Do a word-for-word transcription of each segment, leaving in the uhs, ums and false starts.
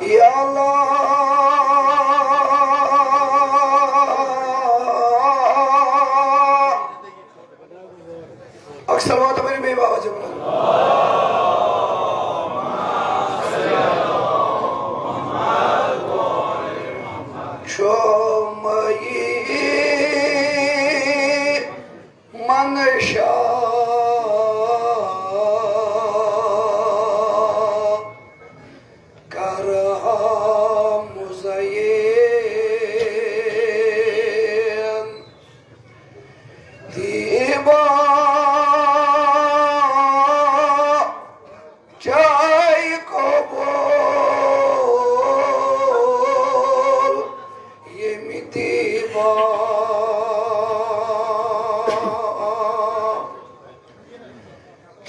یا اللہ۔ اکھ صلوات ؤنِو بیٚیہِ بابا جبران۔ شومئی منشا کرہا مزین دیبا چاہے قبول ییٚمہِ دیبا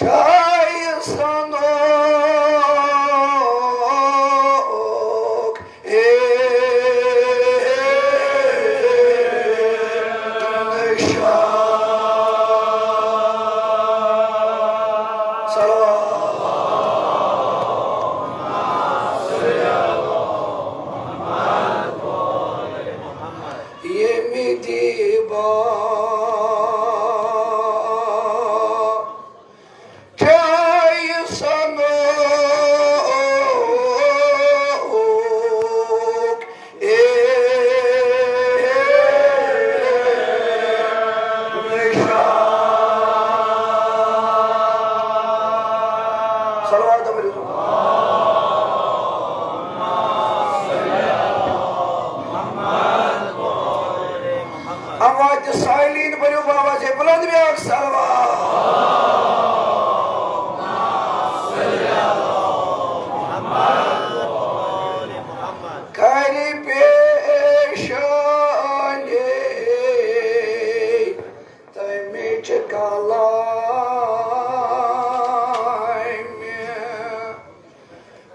چاہے سنوک اے نشان۔ صلوات۔ ییٚمہِ دیبا چاہے سنوک اے نشان۔ صلوات۔ اموات سائلین بٔرِو بابا جی بلند بیاکھ صلوات۔ کرِ پیشانی تمِچ کلامہِ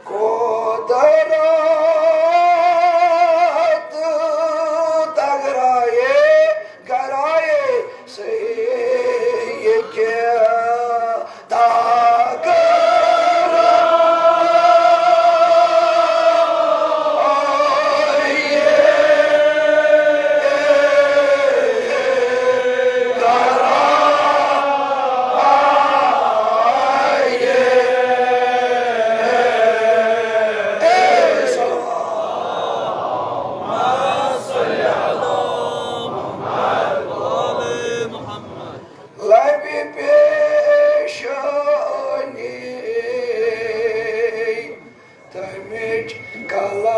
قدرت تگرائے گرائے سہی کہ تگرائے۔ لبہِ پیشانی تمِچ کلامہِ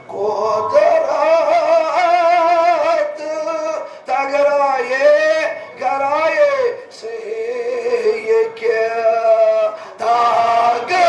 قدرت تگرائے گرائے سہی کہ تگرائے۔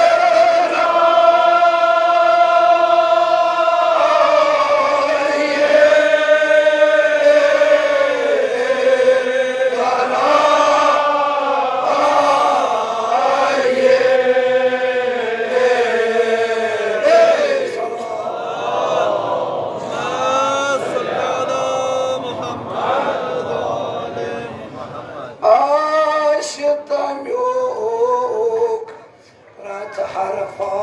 آسہِ تمیُک پرٛٮ۪تھ حرفا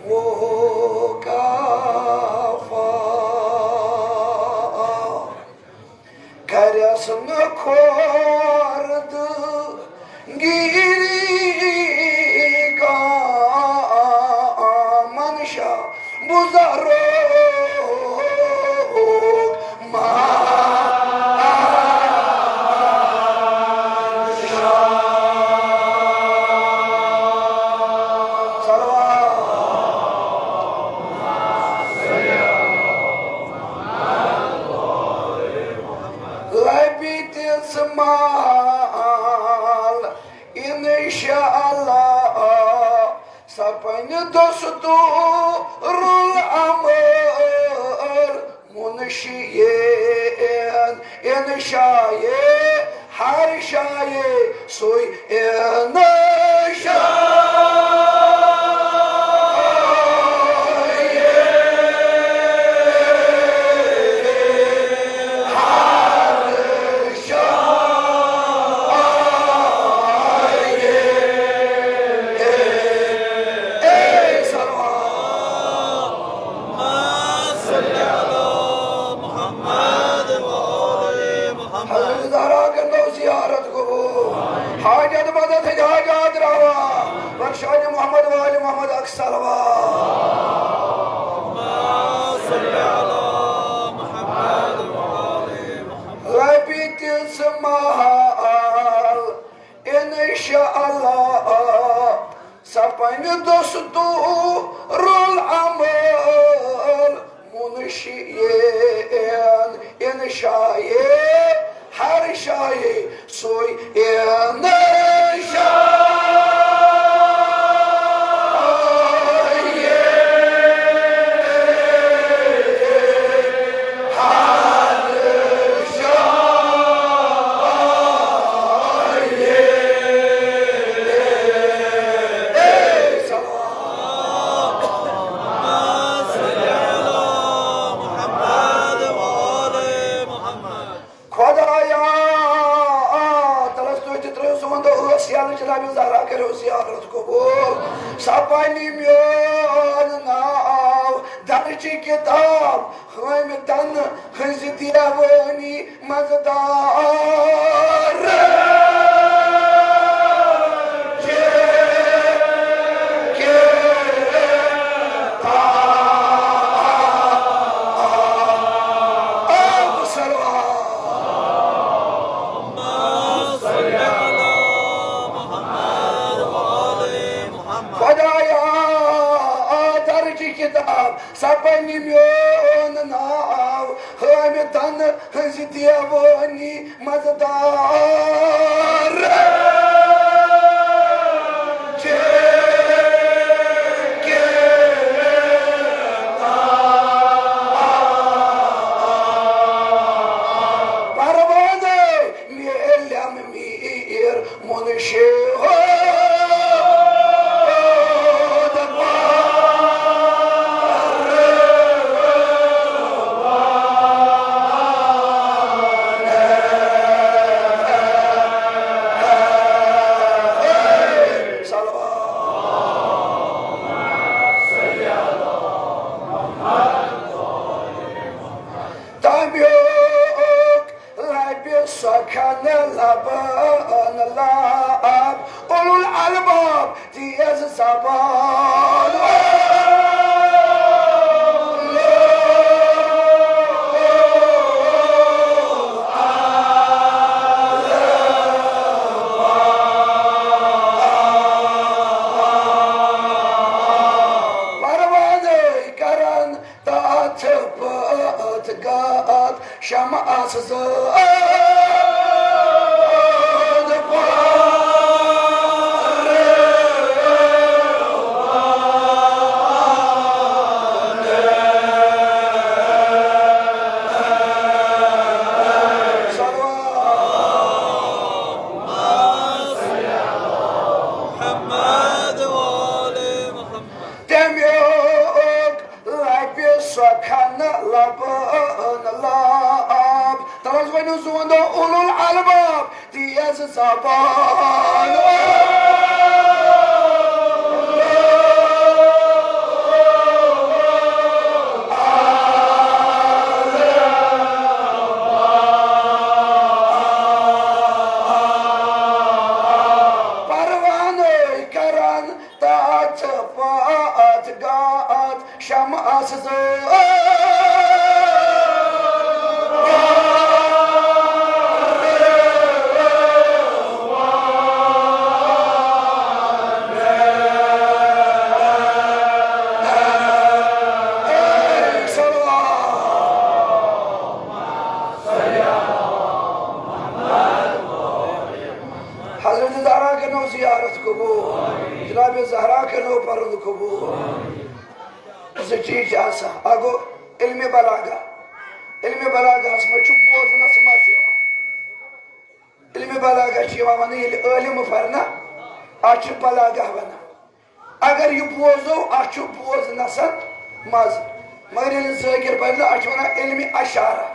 وُہ کافا۔ کرٮ۪س نہٕ کھوردٕ گیٖری کانٛہہ منشا بُزرگ منشا۔ صلوات۔ لبہِ دِژ مال انشاءاللہ سپنہِ دستور الامر منشیین انشائے ہر شائے سُے انشا۔ شان محمد وآل محمد اکھ صلوات۔ ربی تِژھ محل انشاء اللہ سپنہِ دستور العمل منشین انشائے ہر شائے سوی انشائے۔ خدایا، تلس تُہۍ تہِ ترٲیِو سون دۄہ ٲس یلہٕ، جناب زہرا کٔرِو زیارت قبول۔ سپنہِ میون ناو درجہِ کتاب حٲمدن ہٕنزِ دیوٲنی منٛز دار۔ خدایا، آ درجہِ کتاب سپنہِ میون ناو حٲمدن ہٕنزِ دیوٲنی منٛز دار۔ پروانَے میلیم میر منشی ہو تمیُک لبہِ سۄ کھنہٕ لبن لاب اولو الالباب تیز زبان۔ پروانَے کرن تتھ پٲتھ گتھ شمعس زٲد پٲر۔ تمیُک لبہِ سۄ کھنہٕ لبن لاب۔ تَلہٕ حظ ؤنِو زون دۄہ اولو الالباب تیز زبان۔ پروانَے کرن تتھ پٲتھ گتھ شمعس زٲد پٲر۔ حضرت زہرا کرنو زیارت قبول، جناب زہرا کرنو پرن قبول۔ زٕ چیٖز چھِ آسان، اکھ گوٚو علمِ بلاغہ۔ علمِ بلاغہس منٛز چھُ بوزنس مزٕ یِوان۔ علمِ بلاغہ چھُ یِوان وننہٕ، ییٚلہِ عٲلِم پرِ نا، اتھ چھِ بلاغہ ونان۔ اگر یہِ بوزو، اتھ چھُ بوزنس مزٕ۔ مگر ییٚلہِ ذٲکر پرِ نا، اتھ چھِ ونان علمِ اشارہ۔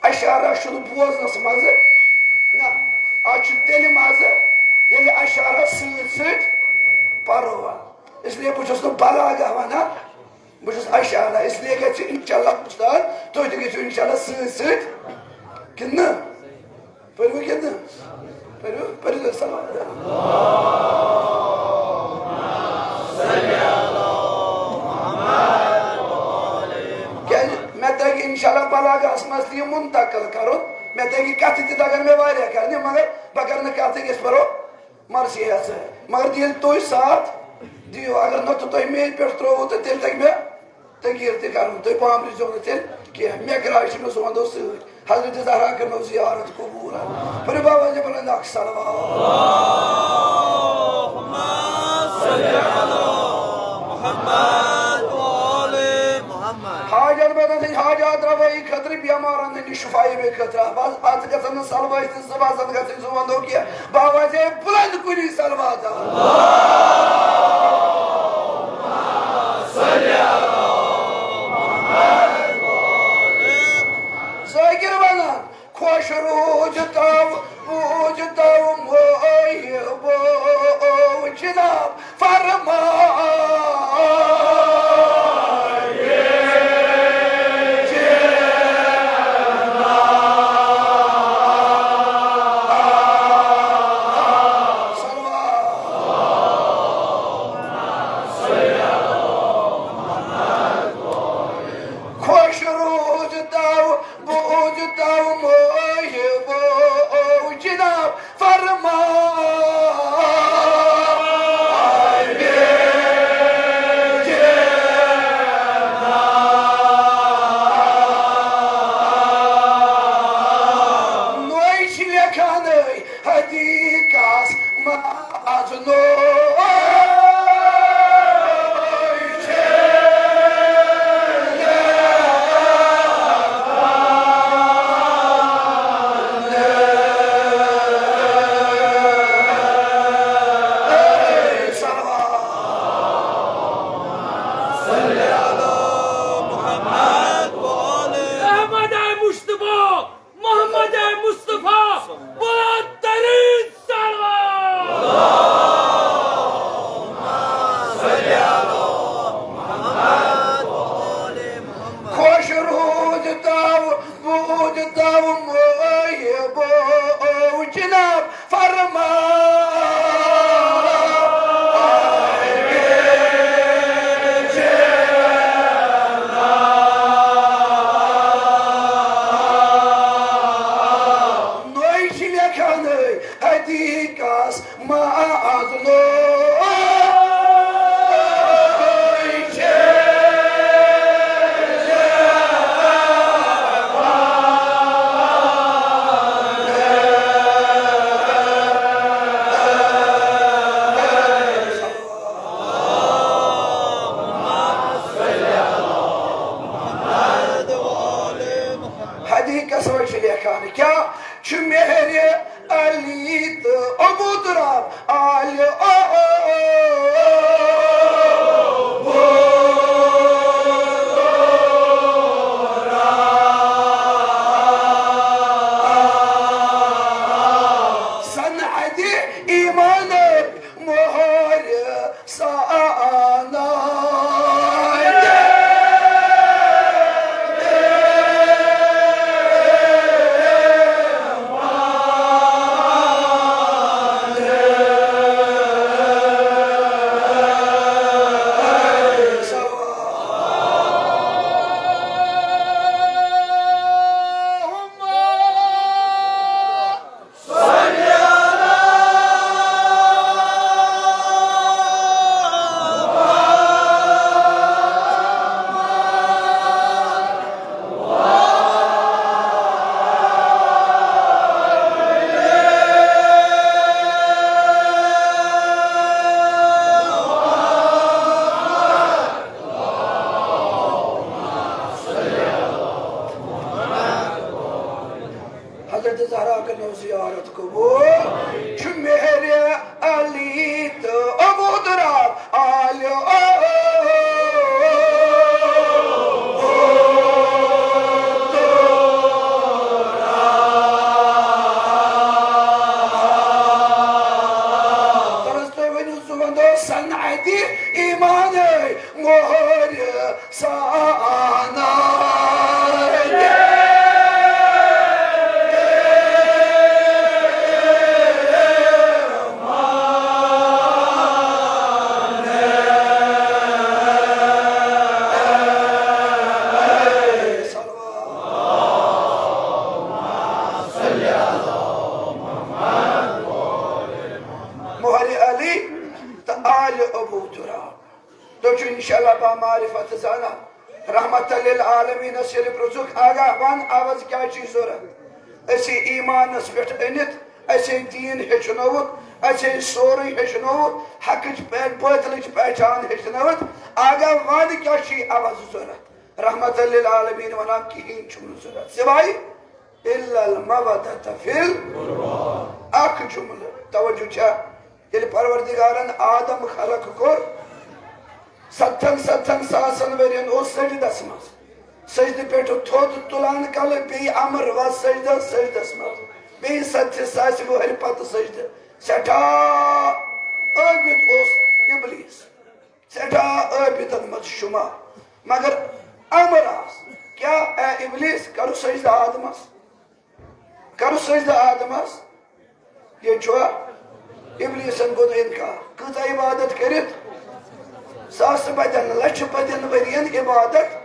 اشارہ چھُنہٕ بوزنس مزٕ، نہ، اتھ چھُ تیٚلہِ مزٕ، ییٚلہِ اشارہ سۭتۍ سۭتۍ پرو۔ اس لیے بہٕ چھُس نہٕ بلاغہ ونان، بہٕ چھُس اشارہ۔ اس لیے گژھِ انشاءاللہ استاد، تُہۍ تہِ گٔژھِو انشاءاللہ سۭتۍ سۭتۍ، کِنہٕ نہ؟ پٔرِو کِنہٕ نہ؟ پٔرِو، پٔرِو تُہۍ سلام۔ اللہ بلاغس منٛز تہِ یہِ منتقل کرُن۔ مےٚ تگہِ کتھٕ تہِ تگن مےٚ واریاہ کرنہِ، مگر بہٕ کرٕ نہٕ کتھٕ، أسۍ پرو مرثیہ ہیتھ۔ مگر ییٚلہِ تُہۍ ساتھ دِیِو، اگر نہٕ تہٕ تۄہہِ میٛانہِ پٮ۪ٹھ ترٛووُ، تہٕ تیٚلہِ تگہِ مےٚ تغیٖر تہِ کرُن۔ تُہۍ بامبرِزیو نہٕ تیٚلہِ کینٛہہ۔ معراج چھِ مےٚ زُوَندو سۭتۍ۔ حضرت زہرا کرنو زیارت قبول۔ پٔرِو بابا جی بلند اکھ صلوات۔ اللهم صل على محمد وآل محمد۔ حاجت بدن ہٕنٛدۍ حاجات روٲیی خٲطرٕ، بیمارن ہٕنٛدِ شفایہِ خٲطرٕ۔ بس اتھ گژھن نہٕ صلوات تہٕ زٕ بس اتھ گژھن زُوَندو کینٛہہ۔ بابا جی بلند کُنی صلوات۔ ذٲکِر ونان، خۄش روٗد تو، بوٗد تو محبو جناب فرمان۔ خۄش روٗد تو، بوٗد تو محبو جناب فرمان۔ نوٚے چھِ لیکھان حدیقس منٛز نوٚو چھِ لیکھان۔ صلوات۔ احمد مصطفیٰ، محمد مصطفیٰ، بلند ترین صلوات۔ خۄش روٗد تو، بوٗد تو محبو جناب فرمان۔ نوٚے چھِ لیکھان حدیقس منٛز نوٚو چھِ لیکھان۔ حدیقس منٛز چھِ لیکھان، کیٛاہ چھُ مہرِ علی تہٕ ابو تراب آلہِ او۔ صنعتِ ایمانٕکۍ مۄہر سانا۔ حضرت زہرا کٔرِو زیارت قبول۔ چھُ مہرِ علی تہٕ ابو تراب آلہِ او۔ ترس تُہۍ ؤنِو، زُوَندو صنعتِ ایمانٕے مۄہر سانا۔ ابو تراب۔ تُہۍ چھِو انشاءاللہ با معرفت زانان۔ رحمت للعالمینس ییٚلہِ پرٛژھُکھ، آغا ون، عوض کیٛاہ چھُے ضروٗرت؟ أسۍ ایٖمانس پٮ۪ٹھ أنِتھ، اَسہِ دیٖن ہیٚچھنووُتھ، اَسہِ سورُے ہیٚچھنووُتھ، حقٕچ پہ-، باطلٕچ پہچان ہیٚچھنٲوِتھ، آغا ون کیٛاہ چھُے عوض ضروٗرت؟ رحمت للعالمین ونان، کِہیٖنۍ چھُم نہٕ ضروٗرت سوائے الا المودۃ فی ال-، اکھ جملہٕ۔ توجہ چھا؟ ییٚلہِ پروردگارن آدم خلق کوٚر، ستتھن ستتھن ساسن ؤرین اوس سجدس منٛز، سجدٕ پٮ۪ٹھ تھوٚد تُلان کلہٕ، بیٚیہِ امر و سجدہ سجدس منٛز، بیٚیہِ ستتھِ ساسہِ وُہرِ پتہٕ سجدٕ۔ سٮ۪ٹھاہ عٲبِد اوس ابلیس، سٮ۪ٹھاہ عٲبِدن منٛز شمار، مگر امر آس۔ کیٛاہ اے ابلیس، کرو سجدٕ آدمس؟ کرو سجدٕ آدمس؟ ییٚتہِ چھُوا؟ ابلیسن کوٚر انکار۔ کۭژاہ عبادت کٔرِتھ؟ ساسہٕ بدٮ۪ن، لچھِ بدٮ۪ن ؤرین عبادت۔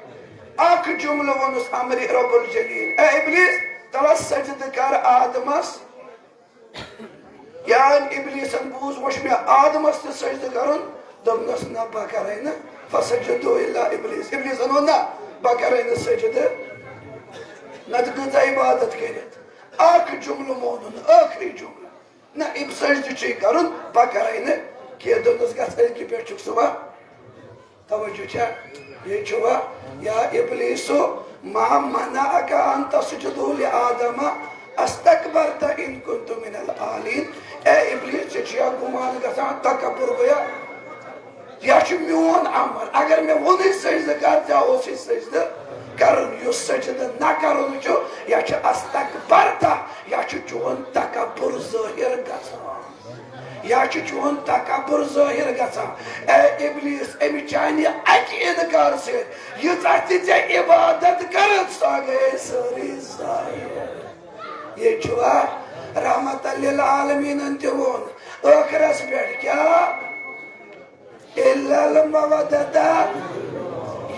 اکھ جملہٕ ووٚنُس امرِ رب الجلیل، اے ابلیس، تلس سجدٕ کر آدمس۔ یعنی ابلیسن بوٗز، وۄنۍ چھُ مےٚ آدمس تہِ سجدٕ کرُن۔ دوٚپنس، نہ، بہٕ کرے نہٕ۔ فسجدوا الا ابلیس۔ ابلیسن ووٚن، نہ، بہٕ کرے نہٕ سجدٕ۔ نتہٕ کۭژاہ عبادت کٔرِتھ؟ اکھ جملہٕ مونُن، ٲخری جملہٕ۔ نہ، یِم سجدٕ چھُے کرُن، بہٕ کرے نہٕ کینٛہہ۔ دوٚپنس، گژھ، أزکہِ پٮ۪ٹھ چھُکھ ژٕ وۄنۍ۔ توجہ چھا؟ یہِ چھُوا؟ یا ابلیس، ما منعک ان تسجد لآدم، استکبرت ان کنت من العالین۔ اے ابلیس، ژےٚ چھُیا گُمان گژھان، تکبر گویا؟ یا چھُ میون امر، اگر مےٚ ووٚنُے سجدٕ کر، ژےٚ اوسُے سجدٕ کرُن۔ یُس سجدٕ نہ کرُن چھُ، یا چھُ استکبرت، یا چھُ چون تکبر ظٲہر گژھان۔ یا چھُ چون تکبر ظٲہر گژھان۔ اے ابلیس، امہِ چانہِ اکہِ انکار سۭتۍ ییٖژاہ تہِ ژےٚ عبادت کٔرٕتھ، سۄ گٔیے سٲرٕے ضایع۔ یہِ چھُوا؟ رحمت للعالمینن تہِ ووٚن ٲخرس پٮ۪ٹھ کیٛاہ؟ الا المودۃ۔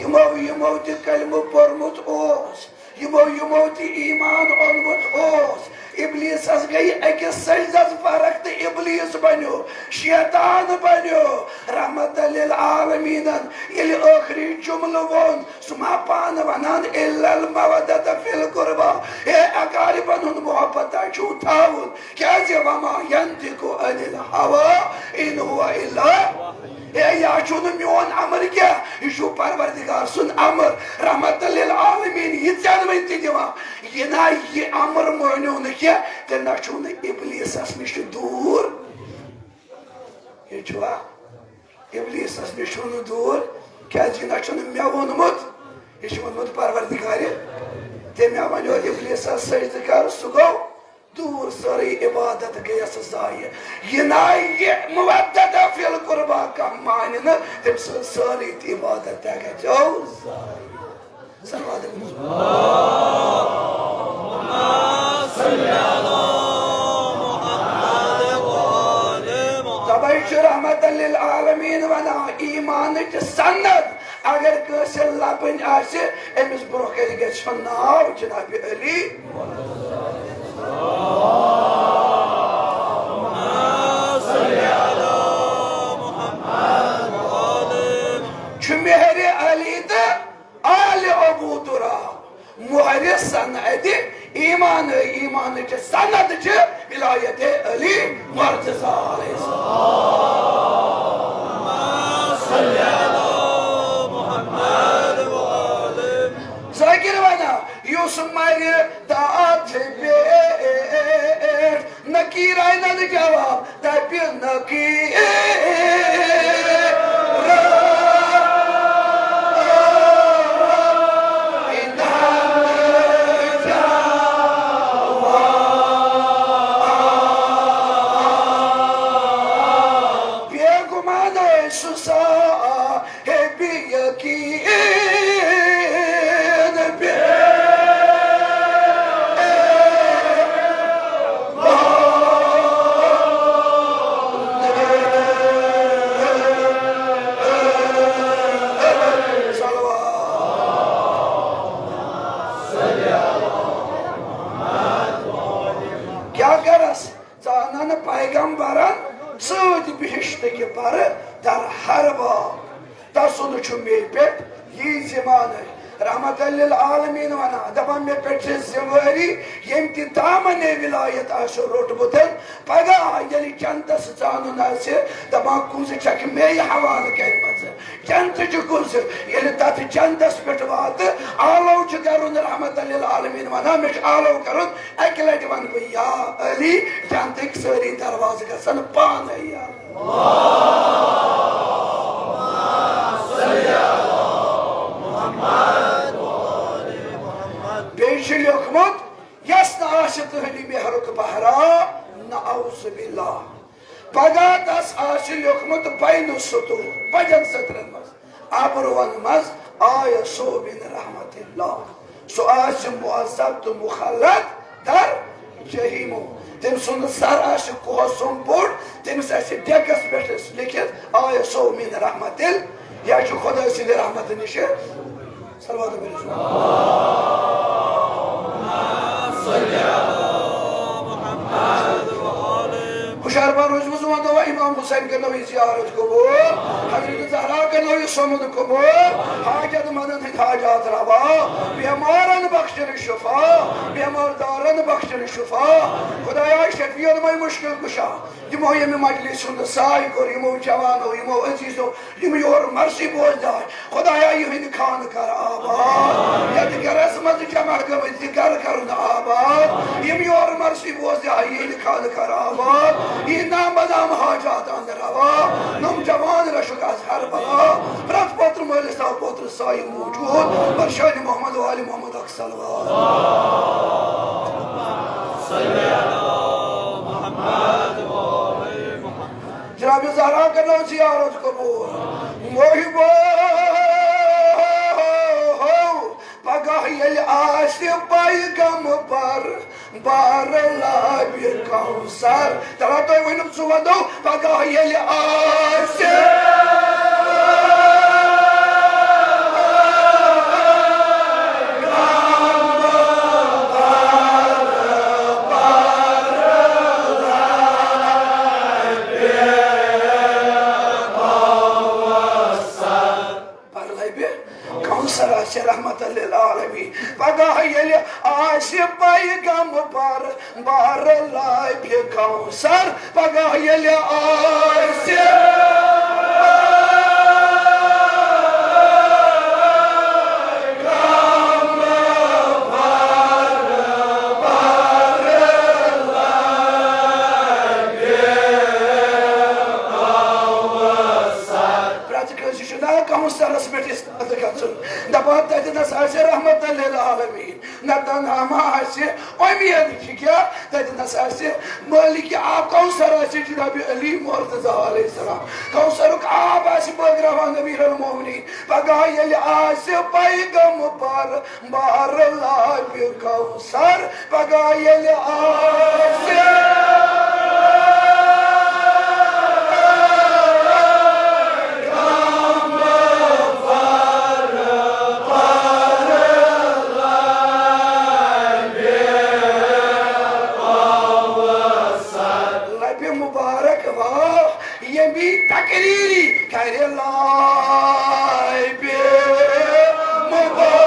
یِمو، یِمو تہِ کلمہٕ پوٚرمُت اوس، یِمو، یِمو تہِ ایمان اوٚنمُت اوس، ابلیسس گٔیہِ أکِس سجدس فرق تہٕ ابلیس بنیو، شیطان بنیو۔ رحمت للعالمینن ییٚلہِ ٲخری جملہٕ ووٚن، سُہ ما پانہٕ ونان، الا المودۃ فی القربی، ہے اقاربن ہُنٛد محبت چھُو تھاوُن، کیازِ وما ینطق عن الہوی ان ہو الا، ہے، یہِ چھُنہٕ میون امر کینٛہہ، یہِ چھُ پروردگار سُنٛد امر۔ رحمت للعالمین یہِ ژٮ۪ن وۄنۍ تہِ دِوان۔ یہِ نہ یہِ امر مٲنِو نہٕ کینٛہہ، تیٚلہِ نہ چھُو نہٕ ابلیسس نِش دوٗر۔ یہِ چھُوا؟ ابلیسس نِش چھُو نہٕ دوٗر، کیازِ یہِ نہ چھُنہٕ مےٚ ووٚنمُت، یہِ چھُ ووٚنمُت پروردگارِ۔ تٔمۍ ہا ونیو ابلیسس سجدٕ کر، سُہ گوٚو دوٗر، سٲرٕے عبادت گٔیَس ضایع۔ یہِ نہ یہِ مودۃ فی القربی کانٛہہ مانہِ نہٕ، تٔمۍ سٕنٛز سٲرٕے تہِ عبادت تہِ گژھیو ضایع۔ صلوات۔ تَوَے چھُ رحمت للعالمین ونان، ایمانٕچ سند اگر کٲنٛسہِ لبٕنۍ آسہِ، أمِس برونٛہہ کنہِ گژھِ سُہ ناو جناب علی۔ چھُ مہر علی تہٕ آل ابو تراب مہر سند، ایمان، ایمانٕچ سند چھِ ولایت علی مرتضی علیہ السلام۔ ذاکر ونان، یُس مرِ تتھ پٮ۪ٹھ، نکیرن جواب دپہِ نکیر۔ بے گمان سُہ سا ہے بے یقین بے۔ کیٛاہ کرس؟ ژٕ انن پیغمبرن سۭتۍ بہشت کہِ پرٕ، در ہر باب۔ تسُنٛد چھُ مے پٮ۪ٹھ یی ذمہٕ۔ رحمت للعالمین ونان، دپان، مےٚ پٮ۪ٹھ چھِ ذمہٕ وٲری، ییٚمہِ تہِ دامنِ ولایت آسہِ روٚٹمُت، پگاہ ییٚلہِ جنتس ژانُن آسہِ، دپان، کُنٛزٕ چھکھ مے حوالہٕ کرِمژٕ۔ جنتٕچ کُنٛز ییٚلہِ تتھ جنتس پٮ۪ٹھ واتہٕ، آلو چھُ کرُن، رحمت للعالمین ونان، مےٚ چھُ آلو کرُن، اکہِ لٹہِ ونہٕ بہٕ، یا علی، جنتٕکۍ سٲری دروازٕ گژھن پانے یلہٕ۔ بیٚیہِ چھُ لیوٚکھمُت، یس نہٕ آسہِ تُہنٛدِ مہرُک بہرا، نعوذ باللہ۔ پگاہ تس آسہِ لیوٚکھمُت بین السطور، بجن سطرن منٛز، ابرون منٛز، آیسو من رحمت اللہ۔ سُہ آسہِ معذب تہٕ مخلد در جحیمو۔ تٔمۍ سُنٛد سر آسہِ کوہ سُم بوٚڑ، تٔمِس آسہِ ڈیکس پٮ۪ٹھ لیکھِتھ، آیسو من رحمت اللہ، یا چھُ خۄداے سٕنٛدِ رحمتہٕ نِش۔ صلوات پٔرِو۔ ہُشار پہن روٗزمٕژ وَنو، امام حسین کٔرنو یہِ زیارت قبول، حضرت زہرا کٔرنو یہِ سومُت قبول، حاجت مندن ہٕنٛدۍ حاجات روا، بیمارن بخشن شفا، بیمار دارن بخشن شفا۔ خدایا، شفیع المے، مشکل کشا، یِمو ییٚمہِ مجلس ہُنٛد سایہِ کوٚر، یِمو جوانو، یِمو عزیزو، یِم یور مرثی بوزنہِ آے، خدایا، یِہنٛدۍ خانہٕ کر آباد۔ یتھ گرس منٛز جمع گٔمٕتۍ، یہِ گرٕ کرُن آباد۔ یِم یور مرثی بوزنہِ آے، یِہنٛدۍ خانہٕ کر آباد۔ یِہنٛدۍ نام بدام حاجات اندر روا۔ نوجوان رشک از ہر بلا۔ پرٛٮ۪تھ پوتر مٲلِس تھاو پوتر سایہِ موجود۔ بر شان محمد و آل محمد اکھ صلوات۔ جناب زہرا کرنو زیارت قبول۔ محبو، پگاہ ییٚلہِ آسہِ پیغمبر بار لابہِ کوثر۔ ترا تُہۍ ؤنِو، ژٕ وَنو، پگاہ ییٚلہِ آسہِ پر لبہِ کوثر آسہِ رحمت للعالمین۔ پگاہ ییٚلہِ آسہِ پیغمبر بار لبہِ کوثر، پگاہ ییٚلہِ آسہِ پرٛٮ۪تھ کٲنٛسہِ چھُ ناو کوثرس پٮ۪ٹھ استاد گژھُن، دپان تتہِ نس آسہِ رحمت للعالمین۔ نہ تنہا ما آسہِ، امید چھِ کیٛاہ، تتہِ نس آسہِ مٲلِکِ آب کوثر آسہِ جناب علی مرتضیٰ علیہ السلام۔ کوثرُک آب آسہِ بٲگراوان امیر المومنین۔ پگاہ ییٚلہِ آسہِ پیغمبر بار لبہِ کوثر، پگاہ ییٚلہِ آسہِ لبہِ مبارک واہ، ییٚمی تقریری کرِ لبہِ مبارک۔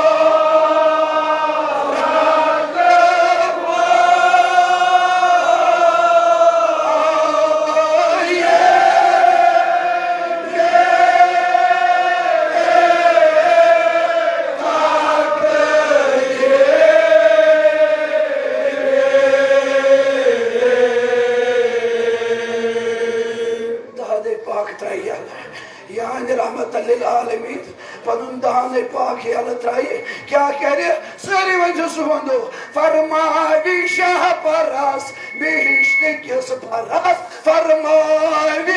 دہانے پاک ترٛایہِ یلہٕ۔ یہنٛدِ رحمت للعالمین پنُن دہانے پاک یلہٕ ترٛایہِ۔ کیٛاہ کرِ؟ سٲری ؤنۍ زیو سُہ وندو۔ فرماوِ شاہ پرس بہشت کِس پرس، فرماوِ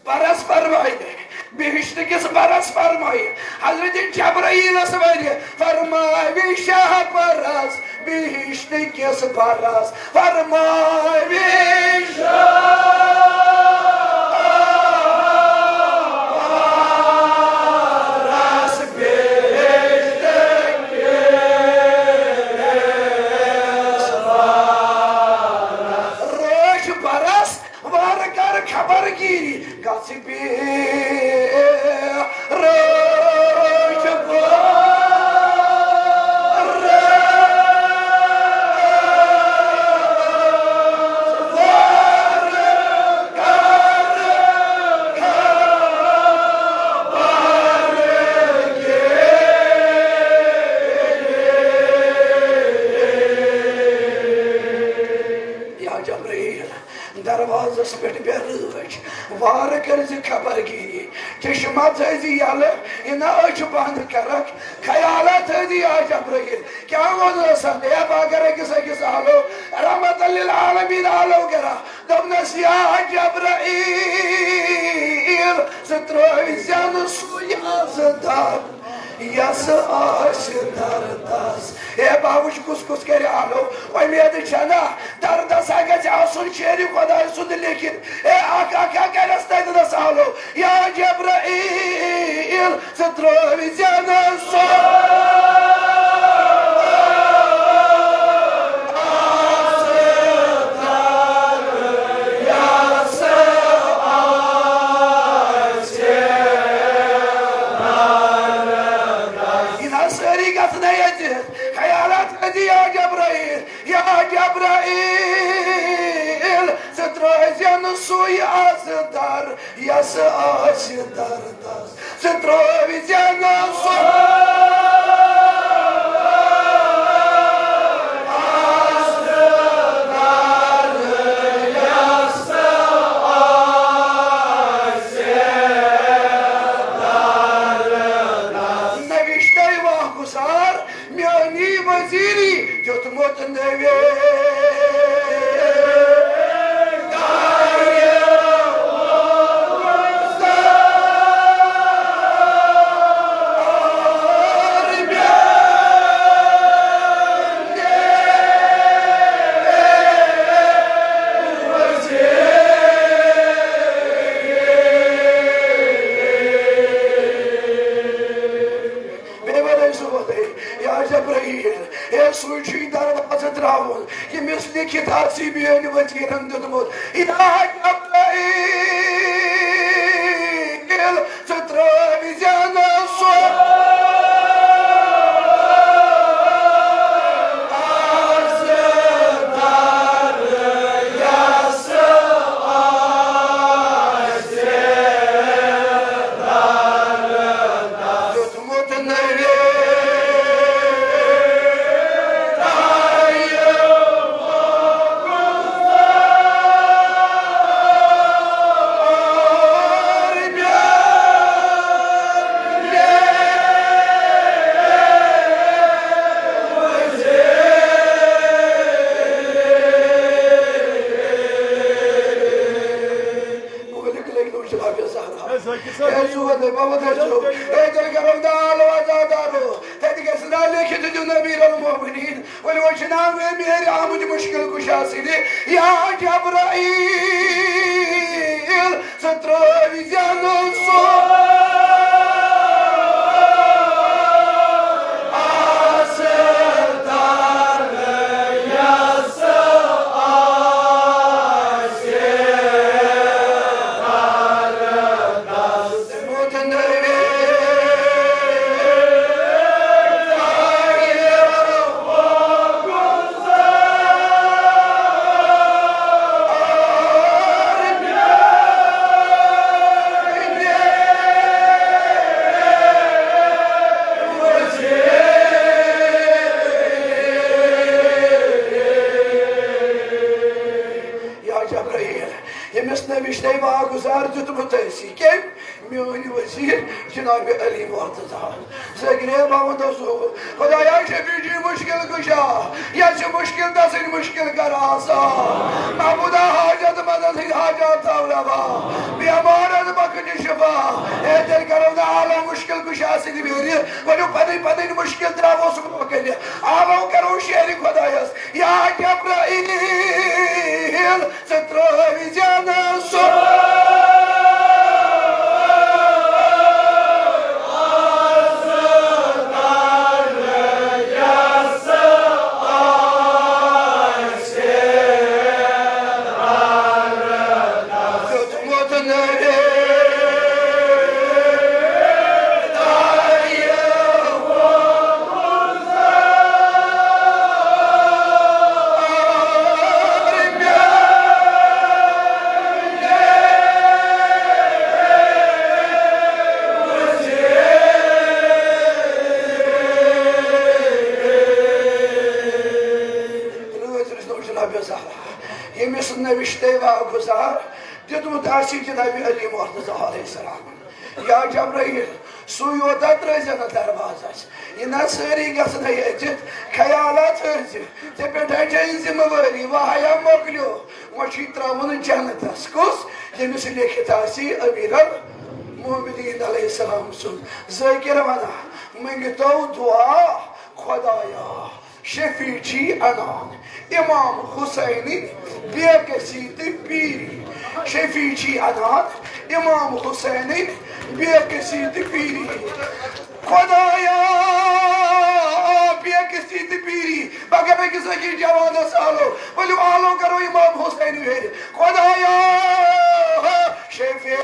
پرس فرمایہِ، بہشت کِس پرس فرمایہِ۔ حضرت جبرائیلس ونہِ، فرماوِ شاہ پرس بہشت کِس پرس، فرماوِ شاہ خبر گیری گژھِ بیرٕ۔ یا جبرائیل، دروازس پٮ۪ٹھ بیٚہہ رٲچھ، وارٕ کٔرۍ زِ خبر گیٖری، چشمہ تھٲوۍ زِ یَلہٕ، یہِ نہ أچھ بنٛد کَرَکھ، خیالات تھٲوۍ زِ یا جبرائیل۔ کیٛاہ ووٚنُس؟ دَپان، ہے، بہٕ اگر أکِس أکِس آلو، رحمت للعالمین آلو کرا، دوٚپنَس، یا جبرائیل، ژٕ ترٛٲوۍ زٮ۪نہٕ سُے عزدار، یَس آسہِ دردس۔ ہے، بہٕ وٕچھ کُس کُس کرِ آلو، اُمید چھَنا دردس ہا گژھِ آسُن شیرِ خۄداے سُنٛد لیکھِتھ۔ ہے، اکھ اکھ ہا کرٮ۪س تَتہِ نَس آلو، یا جبرائیل، ژٕ ترٛٲوۍ زٮ۪نہٕ سُہ۔ یہِ نہ سٲری گژھنَے ییٚتہِ۔ خیالات أتی یا جبرائیل، یا جبرائیل، ژٕ ترٛٲوۍ زٮ۪نہٕ سُے عزدار، یَس آسہِ دردس۔ ژٕ ترٛٲوۍ زٮ۪نہٕ سُہ۔ نہ وِشتَے واہ گُزار، میٛٲنی وزیٖری دیُتمُت نوے۔ بیٚیہِ وَنَے سُہ وَنَے، یا جبرائیل، ہے، سُے چھُے دروازٕ ترٛاوُن، ییٚمِس لیکھِتھ آسی میٛٲنۍ وزیٖرَن دیُتمُت۔ یا جبرائیل، ژٕ ترٛٲوۍ زٮ۪نہٕ سُہ۔ دیُتمُت نوے۔ مٲلِک لٔگۍ نوٗر جناب زہرا۔ اے زٲکِر صٲب، اے زُوَن، اے محمد رسول، اے دِل گرم دال و عزادارو، تَتہِ گژھِ نا لیکھِتھ دیُن امیر المومنین۔ ؤلِو، وۄنۍ چھِ ناو مے میرِ آمٕتۍ مُشکِل کُشا سٕنٛدِ، یا جبرائیل، ژٕ ترٛٲوۍ زٮ۪نہٕ سُہ۔ یا جبرائیل، ییٚمِس نبی چھُ تۄہہِ واگُزار دیُتمُت ٲسی، کٔمۍ؟ میٛٲنۍ وزیٖر جناب علی مرتضیٰ۔ زگرے محمد رسول، خدایا شفیع جی مشکل کشا، یا چھِ مشکل دسٕنۍ مشکل کر آسان۔ محمودا حاجت مندن ہٕنٛدۍ حاجات تھاو روا، بیمارن بخش شفا۔ اے دِل کرو نہ عالم مشکل کشا سٕنٛدِ میرِ، ؤلِو پنٕنۍ پنٕنۍ مشکل ترٛاوو سُہ برٛونٛہہ کنہِ۔ عالم کرو شعرِ خدایس، یا جبرائیل، ژٕ ترٛٲوۍ زٮ۪نہٕ سُہ۔ گُزار دیُتمُت آسہِ جناب علی مرتضیٰ علیہ السلام۔ یا جبرائیل، سُے یوتاہ ترٛٲوزِ نہٕ دروازس، یہِ نہ سٲری گژھن ہے أژِتھ۔ خیالات تھٲوزِ، ژےٚ پٮ۪ٹھ ہے چھے ذمہٕ وٲری، وۄنۍ ہیا مۄکلیو، وۄنۍ چھُے ترٛاوُن جنتس۔ کُس؟ ییٚمِس لیکھِتھ آسہِ امیر المومنین علیہ السلام سُنٛد۔ ذٲکِر ونان، مٔنگتو دعا، خدایا، شفیع چھی انان امام حسینٕنۍ بے کسی تہٕ پیٖری۔ شفیع چھی انان امام حسینٕنۍ بے کسی تہٕ پیٖری۔ خدایا، بے کسی تہٕ پیٖری۔ بہٕ کرٕ أکِس أکِس جوانس آلو۔ ؤلِو آلو کرو امام حسین ویرِ۔ خدایا، شفیع۔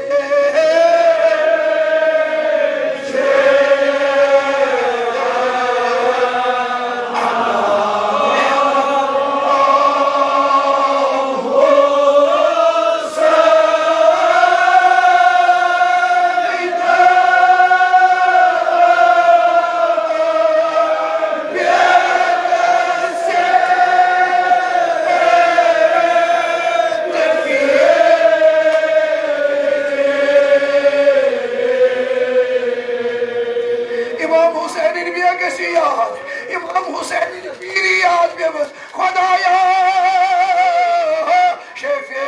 امام حسین بے گژھِ یاد، امام حسین پیٖری یاد پیمٕژ۔ خدایا، شفیع۔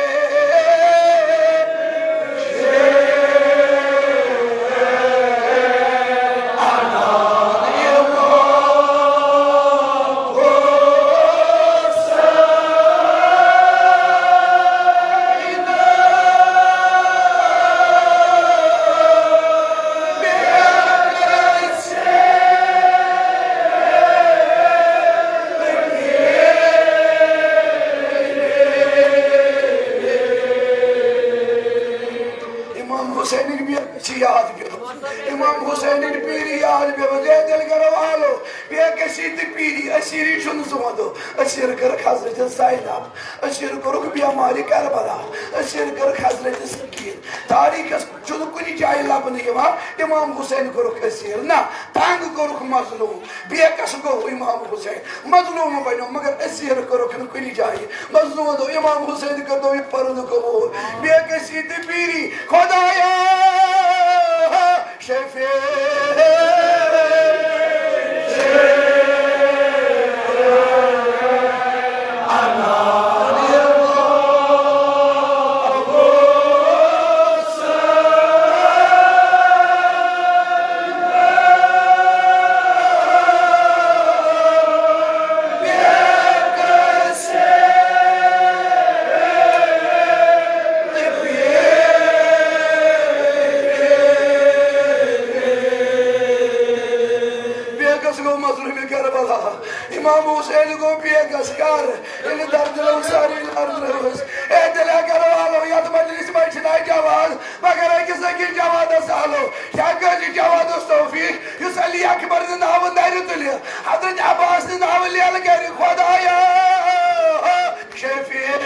امام حسین بے گژھِ یاد پیمٕژ، امام حسین پیٖری یاد پیمٕژ۔ اے دِل کرو آلو، بے گژھِ تہٕ پیٖری۔ اسیٖری چھُنہٕ زوندو، اسیٖر کٔرٕکھ حضرت زینب، اسیٖر کوٚرُکھ بیمارِ کربلا، اسیٖر کٔرٕکھ حضرت سکین۔ تاریخس چھُنہٕ کُنہِ جایہِ لبنہٕ یِوان امام حسین کوٚرُکھ اسیٖر۔ نہ، تنگ کوٚرُکھ مظلوم، بے کس گوٚو امام حسین، مظلوم بنیو، مگر اسیٖر کوٚرُکھ نہٕ کُنہِ جایہِ۔ مظلوم دوٚپ، امام حسین کٔرۍتو یہِ پرُن قبول۔ بے کسی تہٕ پیٖری، خدایا، شفیع۔ بیگس گوٚو مظلومِ کربلا۔ امام حسین گوٚو بیگس کر، ییٚلہِ دردِ لوٚگ سارے لرزنٲوٕس۔ اے دِلے کرو آلو، یتھ مجلس منٛز چھِنہٕ جواز، مگر أکِس أکِس جوانس آلو۔ کیٛاہ کٲنٛسہِ جوانس توفیق، یُس علی اکبر نہٕ ناوٕ نرِ تُلہِ، حضرت عباس نہٕ ناوٕ لیلہٕ کرِ، خدایا، شفیع۔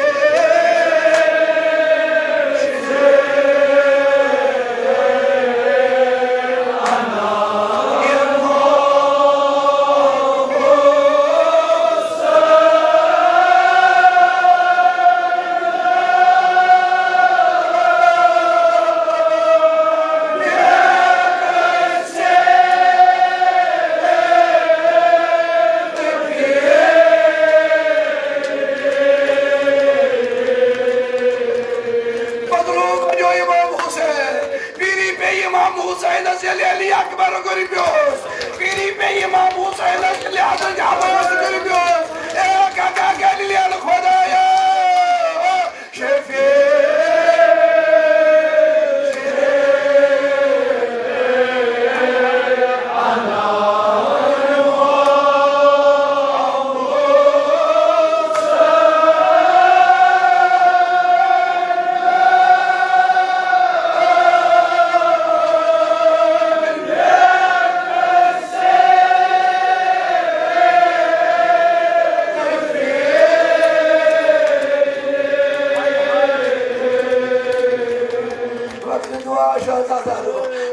مظلوم بنیو امام حسین۔ پیری پے امام حسینس ییٚلہِ علی اکبر گُرِ پیوس۔ پیری پے امام حسینس ییٚلہِ حضرت عباس گُرِ پیوس۔ اے کاکا گلیل خدایا۔ شفیع۔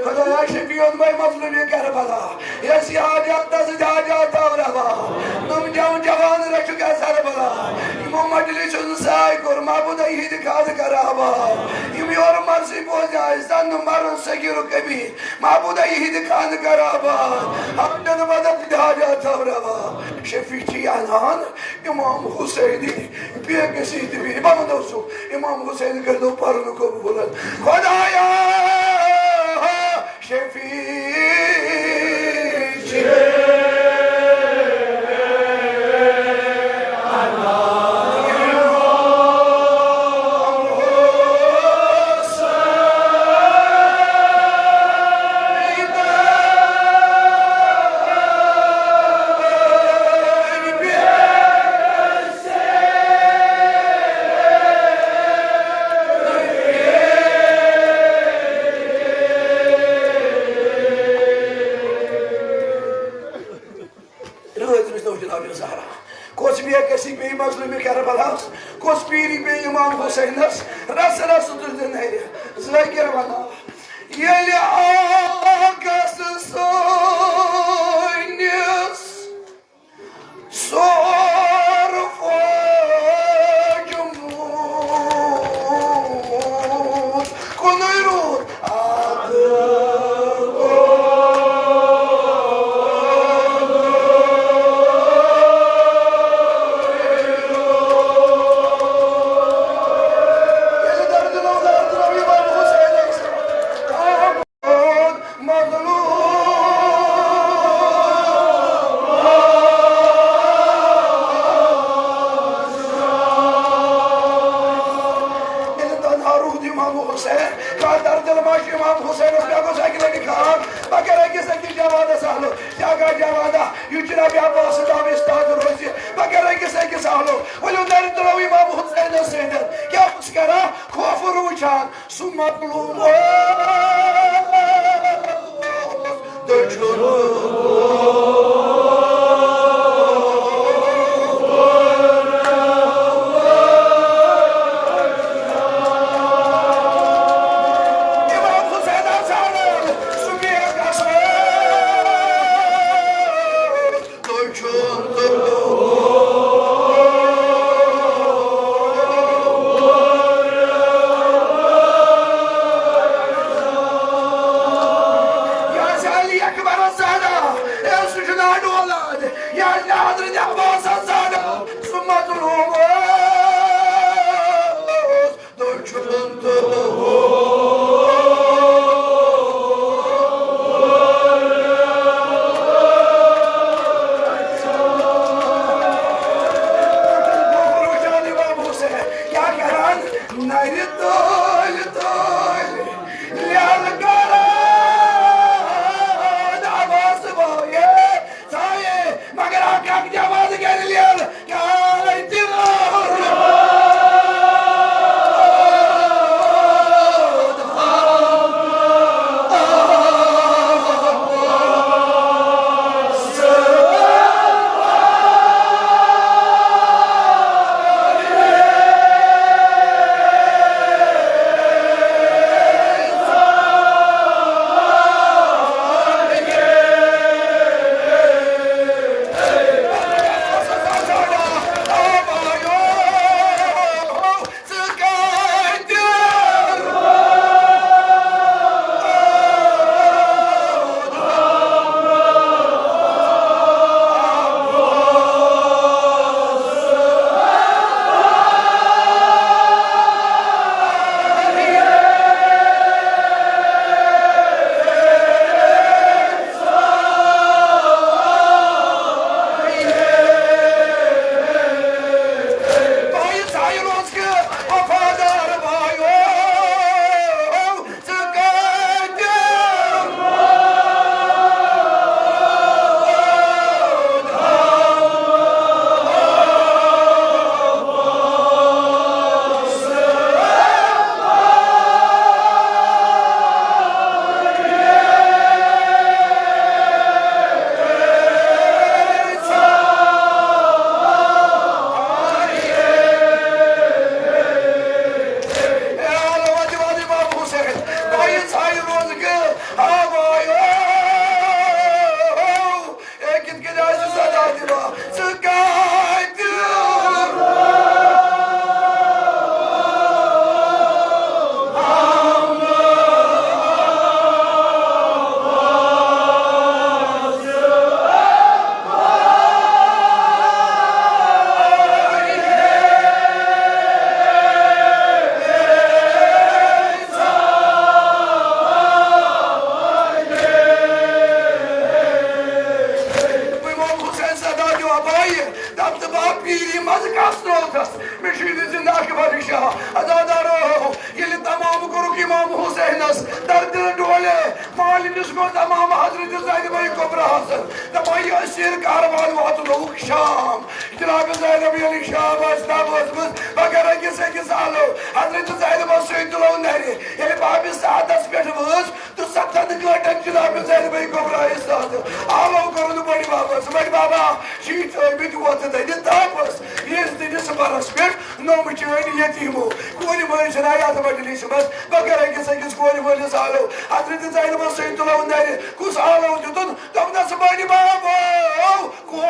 خدایا شفیع مے مظلوم کربلا، یس حاجات دس حاجات دوروا، تم جان جوان رچھ گا سربلا، یمو مجلس ہُنٛد سایہِ کوٚر، معبوٗدہ یِہِنٛدِ خانہٕ کر آباد۔ یِم یورٕ مرضی بوزنہِ آیہِ، زن نہٕ مرن صغیر و کبیر، معبوٗدہ یِہِنٛدِ خانہٕ کر آباد۔ حاجت بدل تہِ حاجات تھاو روا۔ شفیع چھِ یہِ انان امام حسینی بے کسی تہِ بیٚیہِ۔ بہٕ ونہٕ اوسُکھ، امام حسین کٔرۍتو پرُن قبوٗل۔ خدایا، شفیع چھِ رٲضۍ روٗزۍ تو جناب زہرا۔ کۄس بے کسی بیٚیہِ مظلوٗمِ کربلاہس، کۄس پیٖری بیٚیہِ امام حسینس، رس رس تُلۍ دِ نرِ ذٲکِر ونا۔ ییٚلہِ آکس سٲنِس سور فوج موٗد کُنُے روٗد۔ ییٚلہِ دردِ لو، دردِ لو، یہِ بابا حسین ٲسۍ۔ مظلوم۔ ییٚلہِ تنہا روٗد امام حسین، کانٛہہ دردِ لما چھُ امام حسینس، مےٚ گوٚژھ اَکہِ لٹہِ خان، بہٕ کرٕ أکِس أکِس جوادس اہلو، کیٛاہ گوٚو جوادا؟ یہِ جناب عباس صٲب استاد روزِ، بہٕ کرٕ أکِس أکِس اہلو، ؤلِو دردِ تُلو امام حسینس سۭتۍ، کیٛاہ اوس کران؟ خوف روٗد وٕچھان، سُہ مظلوم اوس دٔچھُن۔ امام حسین حسن، سُہ بیگ اصل۔ تُہۍ چھُو تُلُن۔ یہِ آسہِ علی اکبر زہرا۔ منٛز امام حضرت زینب کبریٰ حسن، دپان، یہ اسیر کاروان واتنووُکھ شام۔ جناب زینب ییٚلہِ شام آسہِ تام وٲژمٕژ، مگر أکِس أکِس آلو حضرت زینب سۭتۍ تُلو نرِ۔ ییٚلہِ بابِ سعدس پٮ۪ٹھ وٲژ تہٕ ستن گٲنٛٹن جناب زینب کبریٰ ساتھ آلو کوٚرُن بٔڑِ بابس۔ بٔڑِ بابا، شیٖٹ ٲمٕتۍ وۄتھٕ دٔنِتھ تاپس، ییٚلہِ دٔنِس برس پٮ۪ٹھ نوٚم چٲنۍ یتیٖمو۔ کورِ مٲلۍ چھِنہ یتھ مجلسہِ منٛز، مگر أکِس أکِس کورِ مٲلِس آلو حضرت زینبس سۭتۍ تُلو نرِ۔ کُس آلو دیُتُن؟ دوٚپنس، بٔڑِ بابو، کورِ۔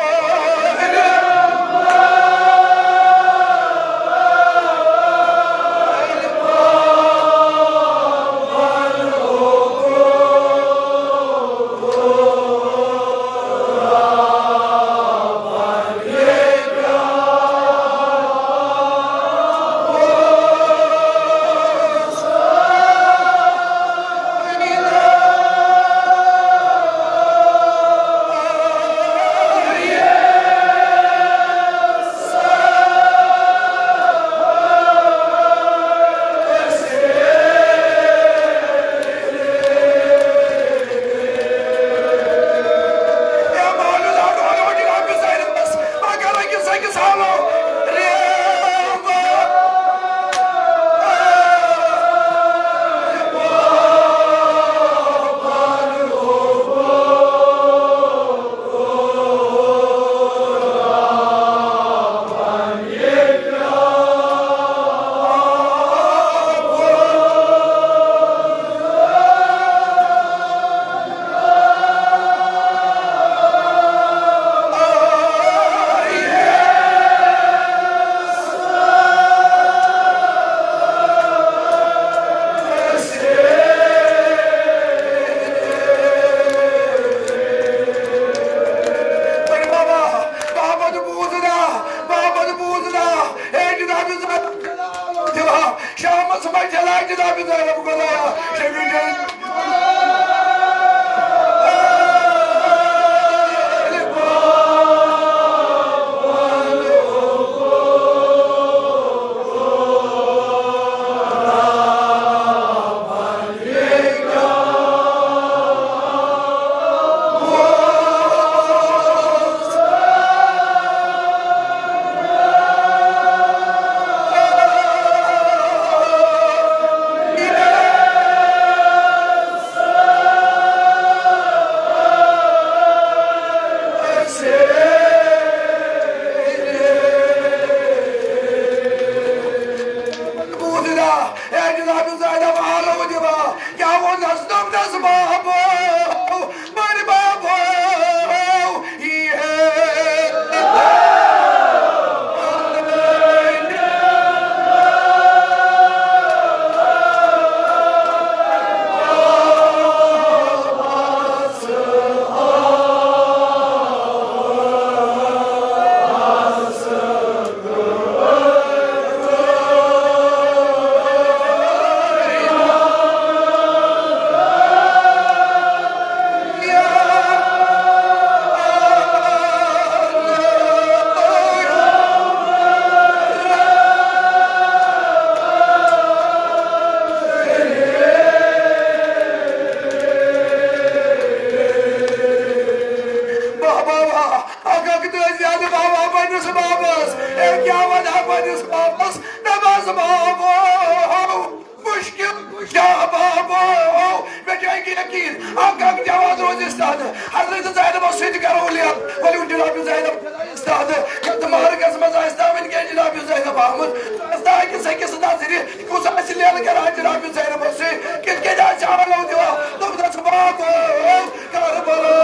بابا، بابا، بوٗز نا، بابا، بوٗز نا۔ اے جناب، دِوان۔ شامس منٛز چلاے جناب زینب خدایا، شبی جان۔ بوٗزنا، اے جناب زینب آلو دِوا، کیٛاہ ووٚننس دوٚپنس بابو؟ بٔڑۍ بابو، یی ہے۔ واہ، واہ، واہ۔ اکھ اکھ تہٕ زیادٕ بابا پننِس بابس۔ اے کیٛاہ ونہٕ ہا پننِس بابس؟ دپس بابو، مشکل کیٛاہ بابو؟ مےٚ چھُ اکہِ یقین، اکھ اکھ جوان روزِ استاد۔ حضرت زینبس سۭتۍ کرو لیل۔ ؤلِو جناب زینب استاد، یتھ مارکس منٛز آسہِ نہٕ وٕنکیٚن جناب زینب آمٕژ، آسہِ نہٕ أکِس أکِس نظرِ، کُس آسہِ لیل کران جناب زینبس سۭتۍ؟ کِتھ کٔنۍ آسہِ آلو دِوان؟ دوٚپنس بابو، کربلا۔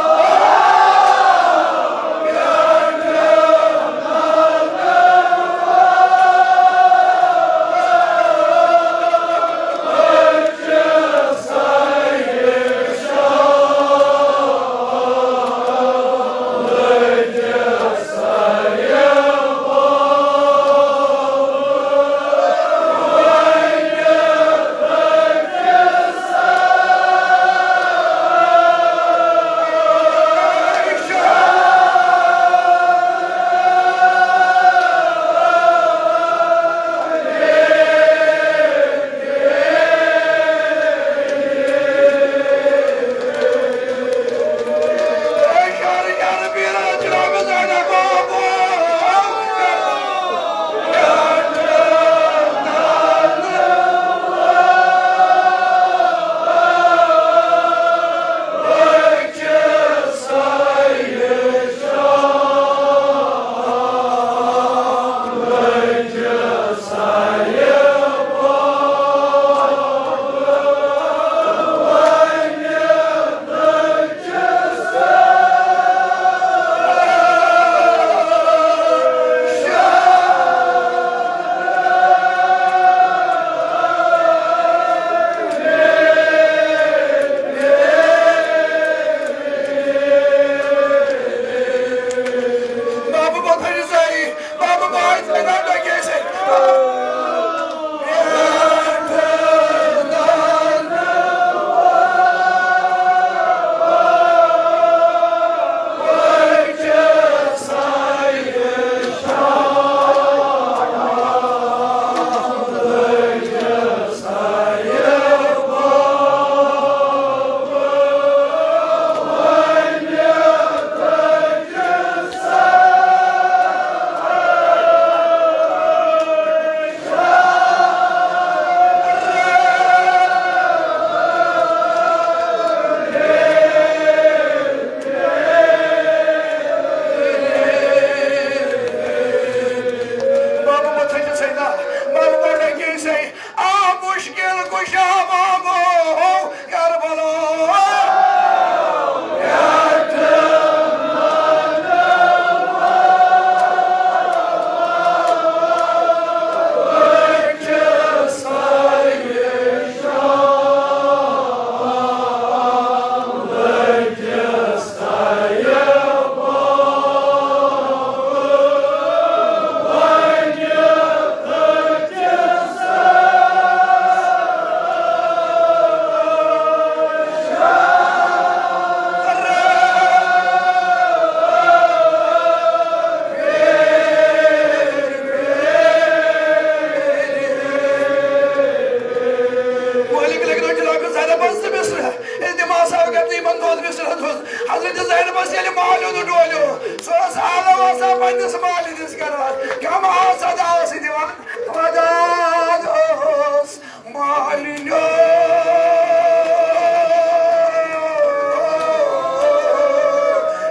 زینبس زٕ مصرع، التماس آو کرنہٕ یِمن دۄن مصرعن ہُنٛد۔ حضرت زینبس ییٚلہِ مالُن ڈولیو، سُہ اوس آلو آسان پننِس مالِنِس کران، کم آو صدا اوس یہِ دِوان، ودان اوس مالِنیو۔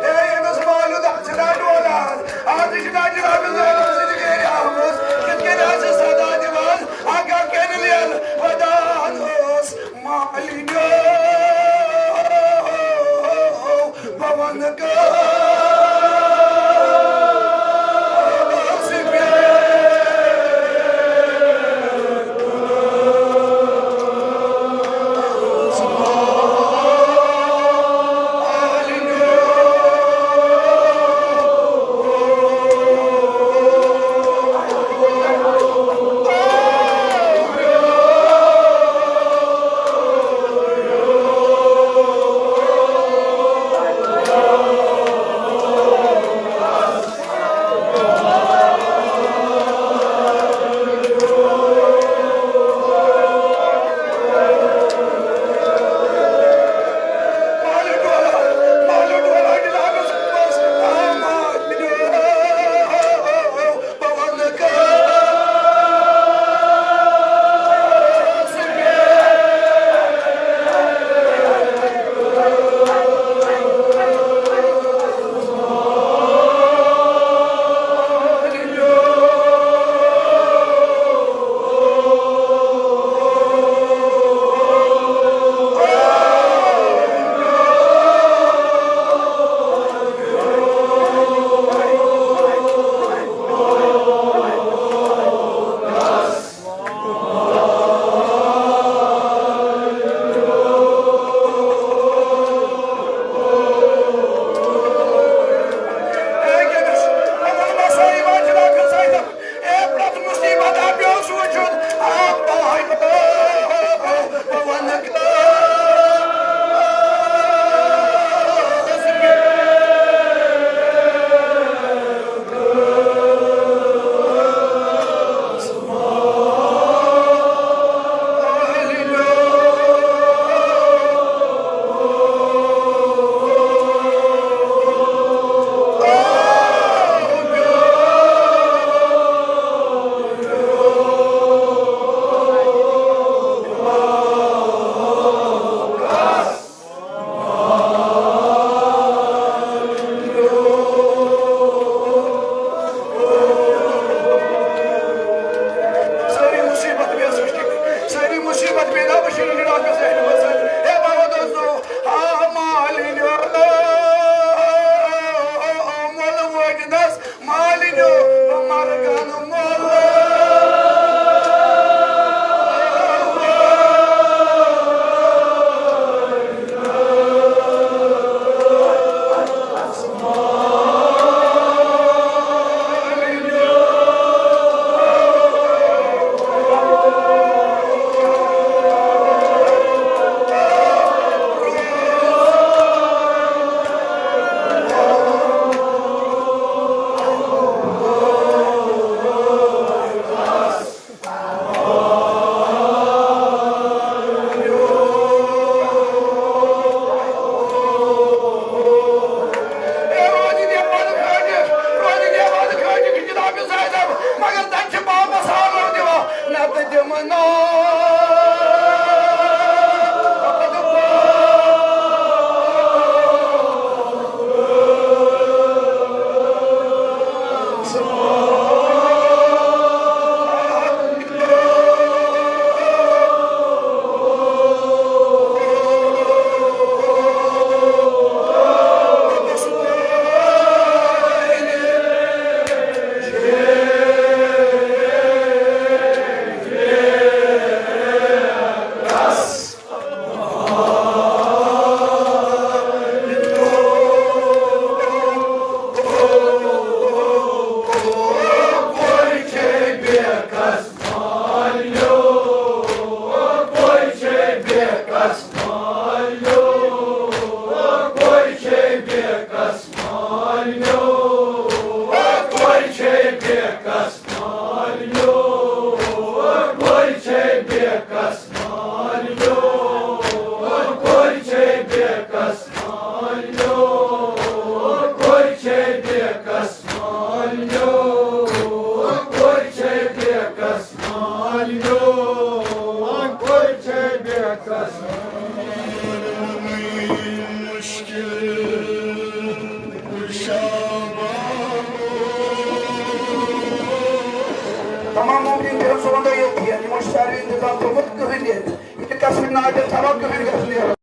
اے، ییٚمِس مالُن آسہِ نا ڈولان، آز چھِ نا جناب زینب سٕنٛدِ گرِ آمٕژ، کِتھ کٔنۍ آسہِ صدا دِوان، اکھ اکھ کٔرِتھ ییٚلہِ ودان اوس مالِنیو، بہٕ وَنہٕ کٲنٛسہِ بیٚیہِ۔ سٲری مُصیٖبت پیٚیہِ اَسہِ وٕچھِتھ۔ سٲری مُصیٖبت پیٚیہِ نا وٕچھِتھ، یہِ ڈاکٹر صٲب۔ ہے بابا دوستو، آ مالِنیو، مۄلہٕ وٲتِنَس، مالِنیو، مَرگَن مۄلہٕ۔ مگر تَتہِ چھِ واپس آلو دِوان، نَتہٕ دِمہٕ نہٕ۔ شرعی انتظام تھوٚمُت کٕہٕنۍ نیرِ نہٕ۔ یہِ کَس نہٕ ناٹِک تھاوان کٕہٕنۍ گژھِ نیرُن۔